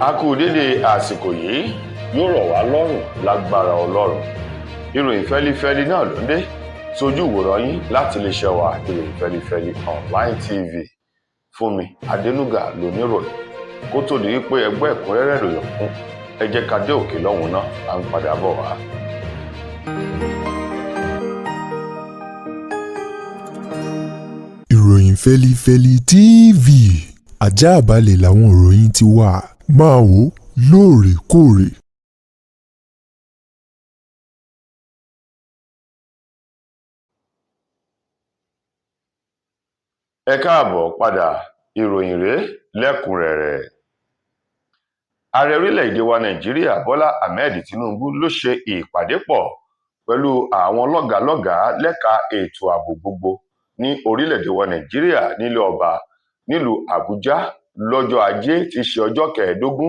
A kú dédé àsìkò yìí, yóò rọ̀ wá lọ́rùn lágbára Ọlọ́run. Ìròyìn fẹ́lifẹ́li náà ló ń dé sójú ìwòran yín láti iléeṣẹ́ wa, Ìròyìn Fẹ́lifẹ́li Online TV. Fúnmi Adénúgà lóníròyìn. Kó tó di wípé ẹgbẹ́ ẹ̀kúnrẹ́rẹ́ ìròyìn ọ̀hún, ẹ jẹ́ ká dé òkè lọ́hùn náà, à ń padà bọ̀ wá. Ìròyìn Fẹ́lifẹ́li TV, àjààbálẹ̀ làwọn ìròyìn ti wà, máa wò lóòrèkóòrè. Ẹ káàbọ̀ padà, ìròyìn rèé lẹ́kùnrẹ́rẹ́. Ààrẹ orílẹ̀-èdè wa Nàìjíríà Bọ́lá Ahmed Tinubu ló ṣe ìpàdé pọ̀ pẹ̀lú àwọn lọ́gàálọ́gàá lẹ́ka ètò ààbò gbogbo ní orílẹ̀-èdè wa Nàìjíríà nílé ọba nílùú Àbújá lọ́jọ́ Ajé tí í ṣe ọjọ́ 15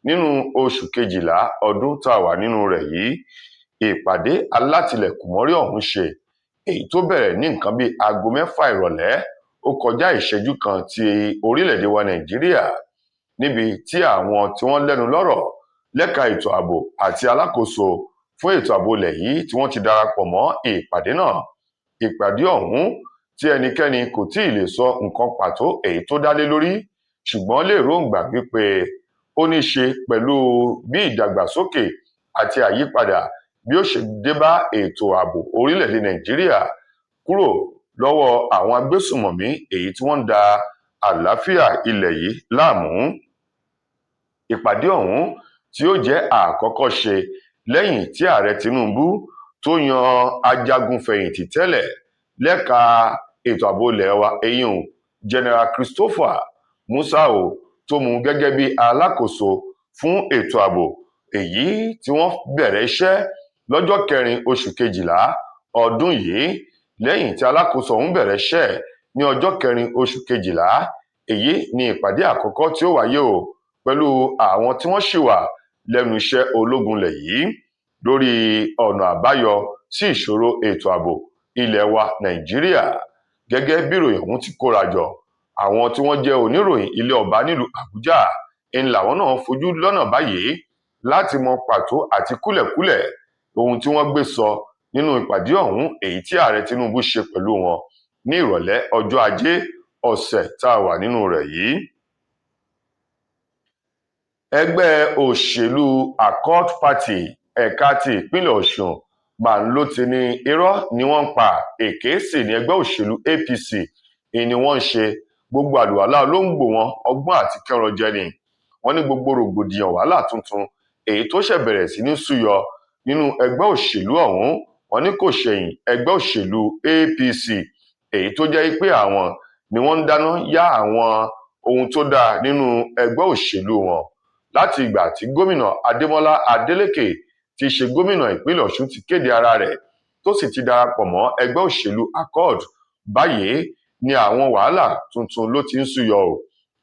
nínú oṣù kejìlá ọdún tá a wà nínú rẹ̀ yìí. Ìpàdé alátìlẹ̀kùnmọ́rí ọ̀hún ṣe èyí tó bẹ̀rẹ̀ ní nǹkan bíi aago 6 ìrọ̀lẹ́ ó kọjá ìṣẹ́jú kan ti orílẹ̀-èdè wa Nàìjíríà, níbi tí àwọn tí wọ́n lẹ́nu lọ́rọ̀ lẹ́ka ètò ààbò àti alákòóso fún ètò ààbò ilẹ̀ yìí tí wọ́n ti darapọ̀ mọ́ ìpàdé náà. Ìpàdé ọ̀hún tí ẹnikẹ́ni kò tí ì lè sọ nǹkan pàtó èyí tó dá lé lórí, ṣùgbọ́n lérògbà wípé ó ní ṣe pẹ̀lú bí ìdàgbàsókè àti àyípadà bí ó ṣe dé bá ètò ààbò orílẹ̀-èdè Nàìjíríà kúrò lọ́wọ́ àwọn agbésùmọ̀mí èyí tí wọ́n ń da àlàáfíà ilẹ̀ yìí láàmú. Ìpàdé ọ̀hún tí ó jẹ́ àkọ́kọ́ ṣe lẹ́yìn tí ààrẹ Tinubu tó yan ajagunfẹ̀yìntì tẹ́lẹ̀ lẹ́ka ètò ààbò ilẹ̀ wa, eyín General Christopher Musa o, tó mú gẹ́gẹ́ bí alákòóso fún ètò ààbò, èyí tí wọ́n bẹ̀rẹ̀ iṣẹ́ lọ́jọ́ 4 oṣù kejìlá ọdún yìí. Lẹ́yìn tí alákòóso ọ̀hún bẹ̀rẹ̀ iṣẹ́ ní ọjọ́ 4 oṣù kejìlá, èyí ni ìpàdé àkọ́kọ́ tí ó wáyé o pẹ̀lú àwọn tí wọ́n ṣì wà lẹ́nu iṣẹ́ ológun lẹ̀ yìí lórí ọ̀nà àbáyọ sí ìṣòro ètò ààbò ilẹ̀ wa Nàìjíríà. Gẹ́gẹ́ bí ìròyìn ọ̀hún ti kóra jọ, àwọn tí wọ́n jẹ́ oníròyìn ilé ọba nílùú Àbújá ń làwọn náà fojú lọ́nà báyìí láti mọ pàtó àti kúlẹ̀kúlẹ̀ ohun tí wọ́n gbé sọ nínú ìpàdé ọ̀hún èyí tí ààrẹ Tinubu ṣe pẹ̀lú wọn ní ìrọ̀lẹ́ ọjọ́ Ajé ọ̀sẹ̀ tá a wà nínú rẹ̀ yìí. Ẹgbẹ́ òṣèlú Accord Party ẹ̀ka ti ìpínlẹ̀ Ọ̀ṣun máa ń ló ti ní irọ́ ni wọ́n ń pa, èké sì ní ẹgbẹ́ òṣèlú APC ni wọ́n ń ṣe, gbogbo àlùwàlá olóńgbò wọn ọgbọ́n àti kẹrànjẹ ni. Wọ́n ní gbogbo rògbòdìyàn wàhálà tuntun èyí tó ṣẹ̀ bẹ̀rẹ̀ sí ní súyọ nínú ẹgbẹ́ òṣèlú ọ̀hún, wọ́n ní kò ṣẹ̀yìn ẹgbẹ́ òṣèlú APC èyí tó jẹ́ pé àwọn ni wọ́n ń dáná yá àwọn ohun tó dáa nínú ẹgbẹ́ òṣèlú wọn. Láti ìgbà tí gómìnà Adémọ́lá Adélékè ti ṣe gómìnà ìpínlẹ̀ Ọ̀ṣun ti kéde ara rẹ̀ tó sì ti darapọ̀ mọ́ ẹgbẹ́ òṣèlú Accord báyìí ni àwọn wàhálà tuntun ló ti ń súyọ o.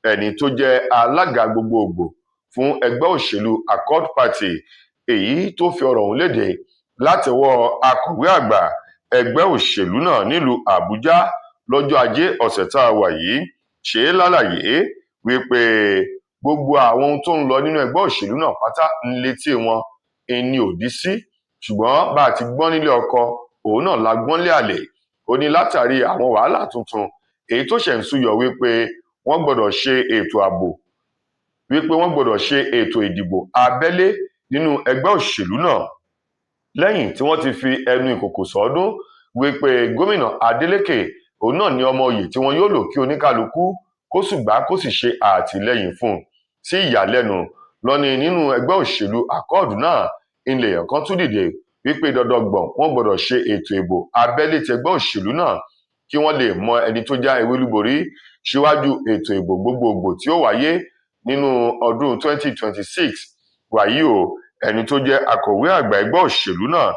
Ẹni tó jẹ́ alága gbogbogbò fún ẹgbẹ́ òṣèlú Accord Party èyí tó fi ọ̀rọ̀ ọ̀hún léde látọwọ́ akọ̀wé àgbà ẹgbẹ́ òṣèlú náà nílùú Àbújá lọ́jọ́ Ajé ọ̀sẹ̀ tá a wà yìí ṣe é lálàyé wípé gbogbo àwọn ohun tó ń lọ nínú ẹgbẹ́ òṣèlú náà pátá ń létí wọn ẹni òdí sí, ṣùgbọ́n bá a ti gbọ́n nílé ọkọ òun náà la gbọ́n lé àlè. Ó ní látàrí àwọn wàhálà tuntun èyí tó ṣẹ̀ ń súyọ wípé wọ́n gbọ́dọ̀ ṣe ètò ààbò, wípé wọ́n gbọ́dọ̀ ṣe ètò ìdìbò abẹ́lé nínú ẹgbẹ́ òṣèlú náà lẹ́yìn tí wọ́n ti fi ẹnu ìkòkò sọ́dún wípé gómìnà Adélékè òun náà ní ọmọ oyè tí wọ́n yóò lò kí oníkálukú kó ṣùgbà kó sì ṣe àtìlẹ́yìn fún un. Sí ìyàlẹ́nu lọ́ni nínú ẹgbẹ́ òṣèlú Accord náà ilẹ̀ kan tún dìde wípé dandan gbọ̀n wọ́n gbọ́dọ̀ ṣe ètò ìbò abẹ́lé ti ẹgbẹ́ òṣèlú náà kí wọ́n lè mọ ẹni tó já ewé olúborí síwájú ètò ìbò gbogbogbò tí ó wáyé nínú ọdún 2026. Wàyí o, ẹni tó jẹ́ akọ̀wé àgbà ẹgbẹ́ òṣèlú náà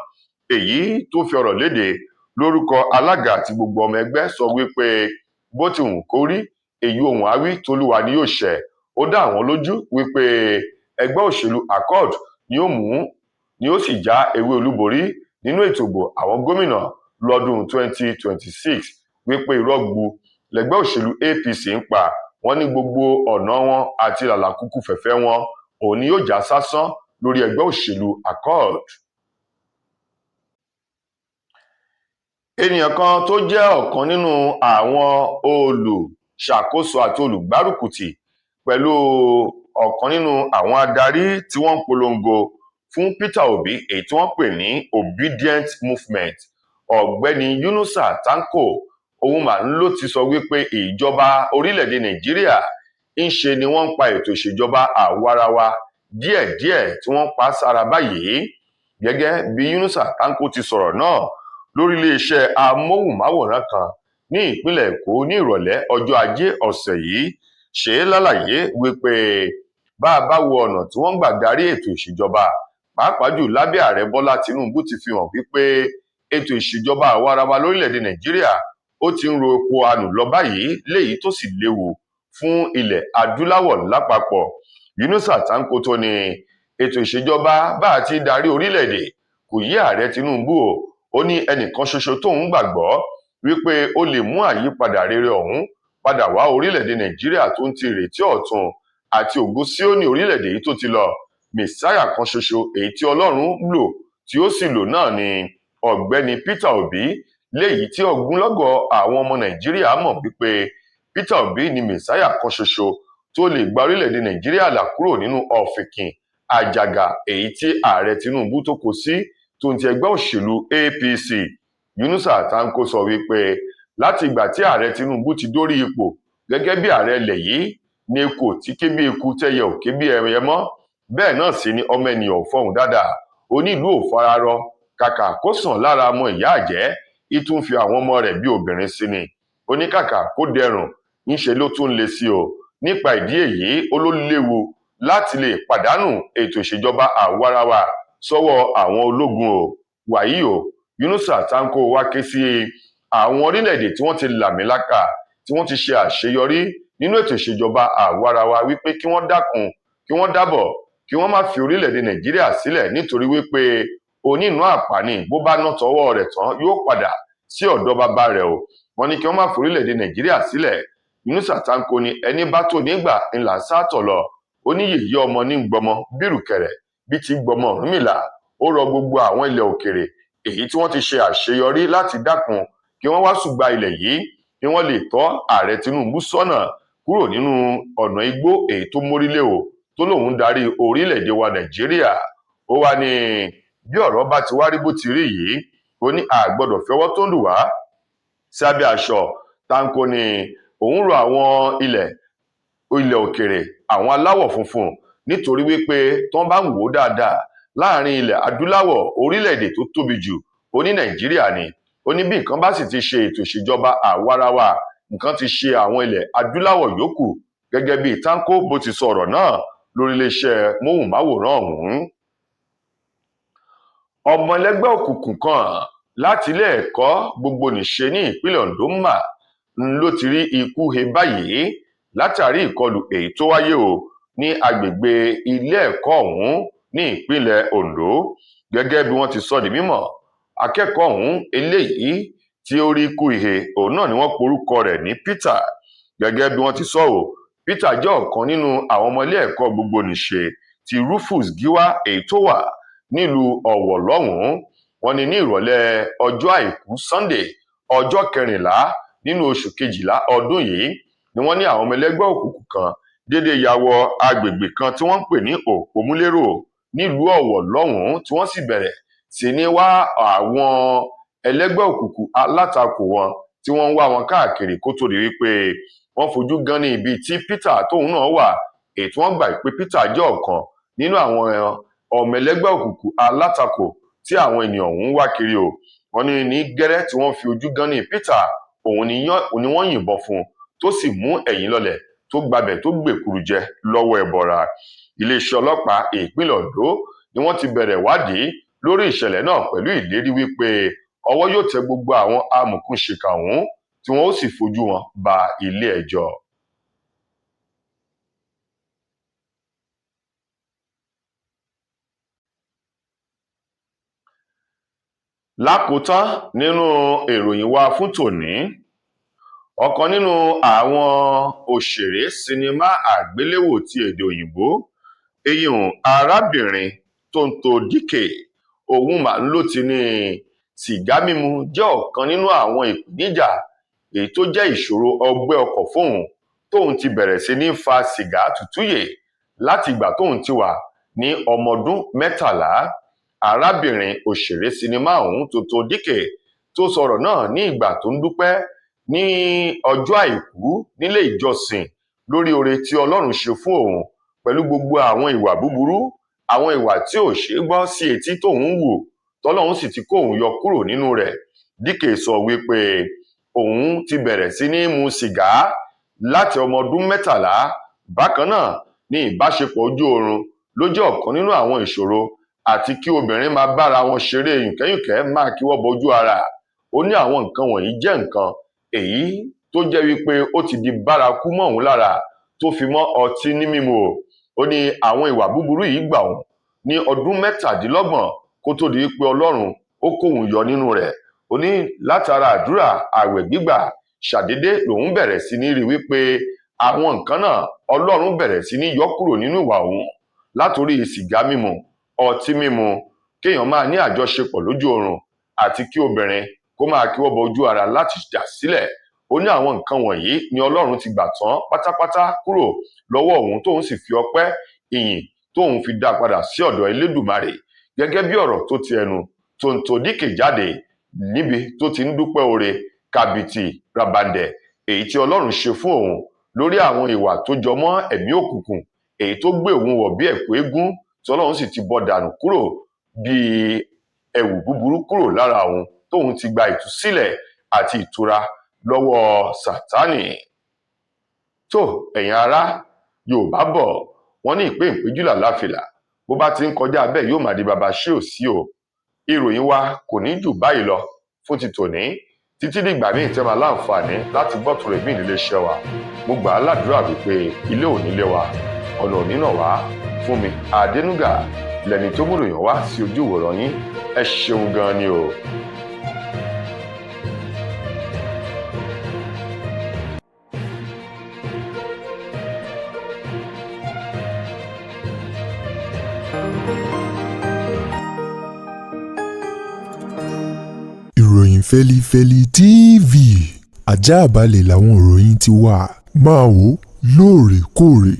èyí tó fi ọ̀rọ̀ léde lórúkọ alága àti gbogbo ọmọ ẹgbẹ́ sọ wípé bó ti wù kó rí èyí ohun àwí tolúwa ni yóò ṣẹ. Ó dá àwọn lójú wípé ẹgbẹ́ òṣèlú Accord ni ó mú ni ó sì já ewé olúborí nínú ètò ìbò àwọn gómìnà lọ́dún 2026, wípé irọ́ gbu lẹgbẹ́ òṣèlú APC ń pa. Wọ́n ní gbogbo ọ̀nà wọn àti làlàkúkú fẹ̀fẹ́ wọn Òun ni yóò já sásán lórí ẹgbẹ́ òṣèlú Accord. Ènìyàn kan tó jẹ́ ọ̀kan nínú àwọn olùṣàkóso àti olùgbárùkùtì pẹ̀lú ọ̀kan nínú àwọn adarí tí wọ́n ń polongo fún Peter Obi, èyí tí wọ́n pè ní Obedient Movement, Ọ̀gbẹ́ni Yunusa Tanko, òun mà ń ló ti sọ wípé ìjọba orílẹ̀-èdè Nàìjíríà ń ṣe ni wọ́n ń pa ètò ìṣèjọba àwarawa díẹ̀díẹ̀ tí wọ́n pa sára báyìí. Gẹ́gẹ́ bí Yunusa Tanko ti sọ̀rọ̀ náà lórí iléeṣẹ́ amóhùnmáwòrán kan ní ìpínlẹ̀ Èkó ní ìrọ̀lẹ́ ọjọ́ Ajé ọ̀sẹ̀ yìí, ṣe é lálàyé wípé bá a bá wo ọ̀nà tí wọ́n gbà darí ètò ìṣèjọba, pàápàá jù lábẹ́ ààrẹ Bọ́lá Tinubu, ti fi hàn wípé ètò ìṣèjọba àwarawa lórílẹ̀‐èdè Nàìjíríà ó ti ń ro oko anù lọ báyìí, léyìí tó sì léwu fún ilẹ̀ adúláwọ̀ lápapọ̀. Yunusa Tanko tó ní ètò ìṣèjọba bá a ti darí orílẹ̀-èdè kò yí ààrẹ Tinubu o. Ó ní ẹnìkan ṣoṣo tóun gbàgbọ́ wípé ó lè mú àyípadà rere ọ̀hún padà wá orílẹ̀-èdè Nàìjíríà tó ń ti ìrètí ọ̀tun àti ògo Síónì orílẹ̀-èdè yìí tó ti lọ, mẹ̀sáyà kan ṣoṣo èyí tí Ọlọ́run lò tí ó sì lò náà ni Ọ̀gbẹ́ni Peter Obi, léyìí tí ogunlọ́gọ̀ àwọn ọmọ Nàìjíríà mọ̀ wípé Peter Obi ni mẹ̀sáyà kan ṣoṣo tó lè gba orílẹ̀-èdè Nàìjíríà là kúrò nínú ọ̀fìnkìn àjàgà èyí tí ààrẹ Tinubu tó kó sí tó ń ti ẹgbẹ́ òṣèlú APC. Yunusa Tanko sọ wípé láti ìgbà tí ààrẹ Tinubu ti dórí ipò gẹ́gẹ́ bí ààrẹ ilẹ̀ yìí ní eku ò tí ké bí eku, tẹ́yẹ ò ké bí ẹyẹ mọ́, bẹ́ẹ̀ náà sì ni ọmọ ènìyàn ò fọhùn dáadáa, onílùú ò fararọ, kàkà kó sàn lára ọmọ ìyá àjẹ́, ìtún fi àwọn ọmọ rẹ̀ bí obìnrin sí ni, oníkàkà kó dẹrùn ńṣe ló tún le sí o. Nípa ìdí èyí, ó ló léwu láti lè pàdánù ètò ìṣèjọba àwarawa sọ́wọ́ àwọn ológun o. Wàyí o, Yunusa Tanko wá ké sí àwọn orílẹ̀-èdè tí wọ́n ti làmìlaka, tí wọ́n ti ṣe àṣeyọrí nínú ètò ìṣèjọba àwarawa wípé kí wọ́n dákun, kí wọ́n dábọ̀, kí wọ́n má fi orílẹ̀-èdè Nàìjíríà sílẹ̀, nítorí wípé onínú àpáni bó bá ná tọwọ́ rẹ̀ tán yóò padà sí ọ̀dọ̀ bàbá rẹ̀ o. Wọ́n ní kí wọ́n má fi orílẹ̀-èdè Nàìjíríà sílẹ̀. Yunusa Tanko ní ẹni bá tó nígbà ńlá sátọ̀ lọ, ó ní yèyé ọmọ ní gbọmọ bírùkẹ̀rẹ̀ bí ti gbọmọ Ọ̀rúnmìlà. Ó rọ gbogbo àwọn ilẹ̀ òkèrè èyí tí wọ́n ti ṣe àṣeyọrí láti dákun kí wọ́n wá ṣùgbà ilẹ̀ yìí, kí wọ́n lè tọ́ ààrẹ Tinubu sọ́nà kúrò nínú ọ̀nà igbó èyí tó mórílé o tó lóun darí orílẹ̀-èdè wa Nàìjíríà. Ó wá ní bí ọ̀rọ̀ bá ti wá rí bó ti rí yìí, ó ní a gbọ́dọ̀ fi ọwọ́ tó ń dùn wá sábẹ́ aṣọ. Tanko ní òun rọ àwọn ilẹ̀ òkèrè àwọn aláwọ̀ funfun, nítorí wípé tó ń bá ń wò ó dáadáa láàrin ilẹ̀ adúláwọ̀, orílẹ̀-èdè tó tóbi jù ó ní Nàìjíríà ni. Ó ní bí nǹkan bá sì ti ṣe ètò ìṣèjọba àwarawa, nǹkan ti ṣe àwọn ilẹ̀ adúláwọ̀ yòókù, gẹ́gẹ́ bí Tanko bó ti sọ ọ̀rọ̀ náà lórí iléeṣẹ́ móhùnmáwòrán ọ̀hún. Ọmọ ẹlẹ́gbẹ́ òkùnkùn kan láti ilé ẹ̀kọ́ gbogbonìṣe ní ìpínlẹ̀ Ondo mà ló ti rí ikú he báyìí látàrí ìkọlù èyí tó wáyé o ní agbègbè ilé ẹ̀kọ́ ọ̀hún ní ìpínlẹ̀ Ondo. Gẹ́gẹ́ bí wọ́n ti sọ di mímọ̀, akẹ́kọ̀ọ́ ọ̀hún eléyìí tí ó rí ikú ihe òun náà ni wọ́n porúkọ rẹ̀ ní Peter. Gẹ́gẹ́ bí wọ́n ti sọ o, Peter jẹ́ ọ̀kan nínú àwọn ọmọ ilé ẹ̀kọ́ gbogbonìṣe ti Rufus Giwa èyí tó wà nílùú Ọ̀wọ̀ lọ́hùn-ún. Wọ́n ní ní ìrọ̀lẹ́ ọjọ́ Àìkú Sunday, ọjọ́ kẹrìnlá nínú oṣù kejìlá ọdún yìí ni wọ́n ní àwọn ọmọ ẹlẹ́gbẹ́ òkùnkùn kan déédéé ya wọ agbègbè kan tí wọ́n ń pè ní Òpómúlérò nílùú Ọ̀wọ̀ lọ́hùn-ún, tí wọ́n sì bẹ̀rẹ̀ sí ní wá àwọn ẹlẹ́gbẹ́ òkùnkùn alátakò wọn tí wọ́n ń wá wọn káàkiri, kó tó di wípé wọ́n fojú gan ní ibi tí Peter tóun náà wà, èyí tí wọ́n gbà pé Peter jẹ́ ọ̀kan nínú àwọn ọmọ ẹlẹ́gbẹ́ òkùnkùn alátakò tí àwọn ènìyàn ọ̀hún ń wá kiri o. Wọ́n ní ní gẹ́rẹ́ tí wọ́n fi ojú gan ní Peter, òun ni wọ́n yìnbọn fún un tó sì mú ẹ̀yìn lọlẹ̀ tó gbabẹ̀ tó gbèkúrú jẹ lọ́wọ́ ẹbọra. Iléeṣẹ́ ọlọ́pàá ìpínlẹ̀ Ondo ni wọ́n ti bẹ̀rẹ̀ ìwádìí lórí ìṣẹ̀lẹ̀ náà pẹ̀lú ìlérí wípé ọwọ́ yóò tẹ gbogbo àwọn amòòkùnṣìkà ọ̀hún tí wọ́n ó sì fojú wọn ba ilé ẹjọ́. Lákòótán nínú ìròyìn wa fún tòní, ọ̀kan nínú àwọn òṣèré sinimá àgbéléwò ti èdè òyìnbó Eyín arábìnrin Tonto Dikeh òun mà ń ló ti ní sìgá mímu jẹ́ ọ̀kan nínú àwọn ìpèníjà èyí tó jẹ́ ìṣòro ọgbẹ́ ọkọ̀ fóun, tóun ti bẹ̀rẹ̀ sí ní fa sìgá tútúyè láti ìgbà tóun ti wà ní ọmọ ọdún 13. Arábìnrin òṣèré sinimá ọ̀hún Tonto Dikeh tó sọ̀rọ̀ náà ní ìgbà tó ń dúpẹ́ ní ọjọ́ àìkú nílé ìjọsìn lórí oore tí Ọlọ́run ṣe fún òun pẹ̀lú gbogbo àwọn ìwà búburú, àwọn ìwà tí ò ṣeé gbọ́ sí etí tóun ń wù, tọ́lọ́run sì ti kó òun yọ kúrò nínú rẹ̀. Dikeh sọ wípé òun ti bẹ̀rẹ̀ sí ní mu sìgá láti ọmọ ọdún 13. Bákan náà ní ìbáṣepọ̀ ojú oorun ló jẹ́ ọ̀kan nínú àwọn ìṣòro, àti kí obìnrin máa bára wọn ṣeré yùnkẹ́yùnkẹ́ máa kíwọ́ bojú ara. Ó ní àwọn nǹkan wọ̀nyí jẹ́ nǹkan èyí tó jẹ́ wípé ó ti di bárakú mọ́ òun lára, tó fi mọ́ ọtí ní mímu. Ó ní àwọn ìwà búburú yìí gbà òun ní ọdún 27 kó tó di wípé Ọlọ́run ó kó òun yọ nínú rẹ̀. Ó ní látara àdúrà ààwẹ̀ gbígbà, ṣàdédé lòun bẹ̀rẹ̀ sí ní rí wípé àwọn nǹkan náà Ọlọ́run bẹ̀rẹ̀ sí ní yọ kúrò nínú ìwà òun, látòrí sìgá mímu, ọtí mímu, kéèyàn máa ní àjọṣepọ̀ lójú oorun, àti kí obìnrin kó máa kíwọ́ bọ ojú ara láti dà sílẹ̀. Ó ní àwọn nǹkan wọ̀nyí ni Ọlọ́run ti gbà tán pátápátá kúrò lọ́wọ́ òun, tóun sì fi ọpẹ́ ìyìn tóun fi dá padà sí ọ̀dọ̀ Elédùmarè. Gẹ́gẹ́ bí ọ̀rọ̀ tó ti ẹnu Tonto Dikeh jáde níbi tó ti ń dúpẹ́ oore kàbìtì ràbàǹdẹ̀ èyí tí Ọlọ́run ṣe fún òun lórí àwọn ìwà tó jọmọ́ ẹ̀mí òkùnkùn èyí tó gbé òun wọ̀ bí ẹ̀kú eégún, tí Ọlọ́run sì ti bọ́ dànù kúrò bí ẹ̀wù búburú kúrò lára òun, tóun ti gba ìtúsílẹ̀ àti ìtura lọ́wọ́ Sátánì. Tó ẹ̀yin ará, Yorùbá bọ̀ wọ́n ní ìpín ìpéjú làláfìlà, bó bá ti ń kọjá bẹ́ẹ̀ yóò máa di baba ṣé ò sí o. Ìròyìn wa kò ní jù báyìí lọ fún ti tòní, títí dìgbà míì tẹ́ máa láǹfààní láti gbọ́ tó rẹ̀ mí nílé iṣẹ́ wa. Mo gbà á ládùúrà wípé ilé ò ní lé wa, ọ̀nà ò ní nà wá. Fún mi Adénúgà lẹni tó múròyìn wá sí ojú ìwòran yín. Ẹ ṣeun gan ni o. Ìròyìn Fẹ́lifẹ́li TV ajáàbalẹ̀ làwọn ìròyìn ti wà, máa wò lóòrèkóòrè.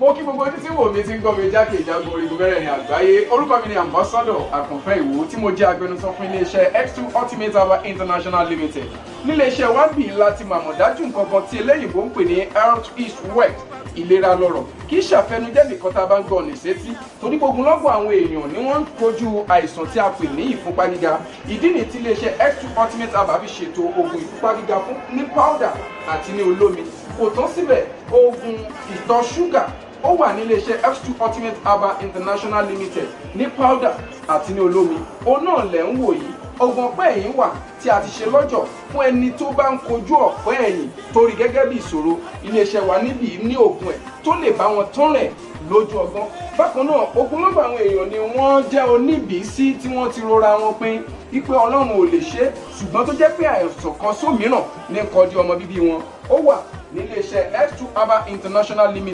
Mo kí gbogbo ojú tí wò mí tí ń gbọ́ mi jákèjádò orígun mẹ́rẹ̀ẹ̀rin àgbáyé. Orúkọ mi ni Ambassador Àkànfẹ́ Ìwò, tí mo jẹ́ agbẹnusọ fún iléeṣẹ́ X2 Ultimate Herbal International Limited. Níléeṣẹ́ wa bí láti màmọ̀dájú nǹkan kan tí eléyìnbó ń pè ní health is wealth, ìlera lọ́rọ̀. Kì í ṣàfẹnujẹ́ nìkan tá a bá ń gbọ́ ní sétí, torí gbogbo lọ́gbọ̀n àwọn èèyàn ni wọ́n ń kojú àìsàn tí a pè ní ìfúnpá gíga. Ìdí nìyí tí iléeṣẹ́ X2 Ultimate Herbal fi ṣètò oògùn ìfúnpá gíga fún ní powder àti ní olómi. Kò tán síbẹ̀, oògùn ìtọ̀ ṣúgà ó wà ní iléeṣẹ́ X2 Ultimate Herbal International Limited ní powder àti ní olómi. Òun náà lẹ̀ ń wò yìí. Oògùn ọ̀pẹ́ ẹ̀yìn wà tí a ti ṣe lọ́jọ̀ fún ẹni tó bá ń kojú ọ̀pẹ́ ẹ̀yìn torí gẹ́gẹ́ bí ìṣòro. Iléeṣẹ́ wa níbí ní oògùn ẹ̀ tó lè bá wọn tán rẹ̀ lójú ọgbọ́n. Bákan náà, ogunlọ́gọ̀ àwọn èèyàn ni wọ́n jẹ́ oníbìísí tí wọ́n ti rora wọn pin wípé Ọlọ́run ò lè ṣe, ṣùgbọ́n tó jẹ́ pé àìsàn kan sómìíràn ní kọjú ọmọ bíbí wọn. Ó wà níléeṣẹ́ X2 Herbal International Limited.